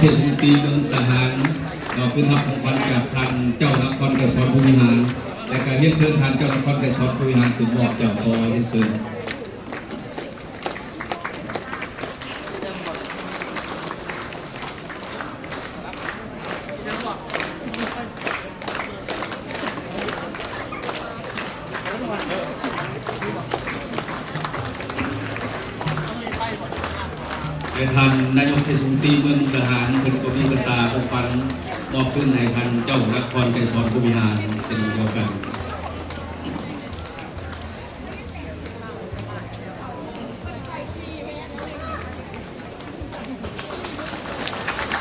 ເທດສະມົນຕີເມືອງມຸກດາຫານ ເນາະ ຂຶ້ນຮັບຂອງຂວັນຈາກທ່ານເຈົ້ານະຄອນໄກສອນພົມວິຫານ ແລະກະຮຽນເຊີນທ່ານເຈົ້ານະຄອນໄກສອນພົມວິຫານຂຶ້ນມອບເຈົ້າ ຂໍຮຽນເຊີນ. ແລະທ່ານນາຍົກເທດສະມົນຕີເມືອງມຸກດາຫານ ເພິ່ນກໍມີກະຕ່າຂອງຂວັນມອບຄືນໃຫ້ທ່ານເຈົ້ານະຄອນໄກສອນພົມວິຫານເຊັ່ນດຽວກັນ.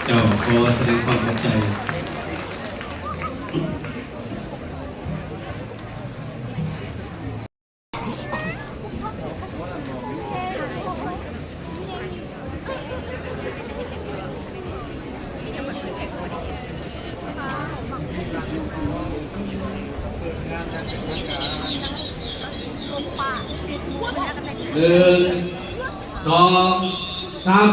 ເຈົ້າ ຂໍສະແດງຄວາມຂອບໃຈ. ໜຶ່ງ ສອງ ສາມ.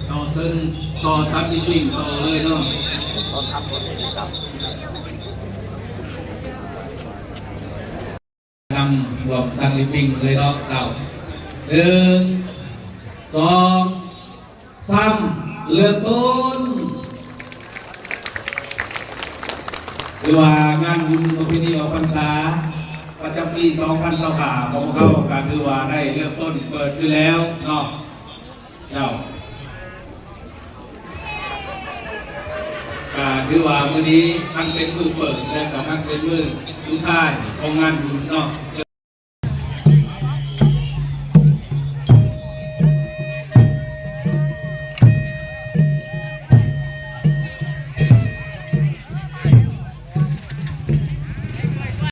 ເນາະ ເຊີນຕໍ່ຕັດລິບບິ້ງຕໍ່ເລີຍເນາະ ນຳຮ່ວມຕັດລິບບິ້ງເລີຍເນາະ ເຈົ້າ ໜຶ່ງ ສອງ ສາມ ເລີ່ມຕົ້ນ. ຖືວ່າງານບຸນປະເພນີອອກພັນສາປະຈຳປີສອງພັນຊາວຫ້າຂອງພວກເຮົາ ກໍຖືວ່າໄດ້ເລີ່ມຕົ້ນເປີດຂຶ້ນແລ້ວເນາະ ເຈົ້າ ກໍຖືວ່າມື້ນີ້ທັງເປັນມື້ເປີດ ແລະກໍທັງເປັນມື້ສຸດທ້າຍຂອງງານບຸນເນາະ.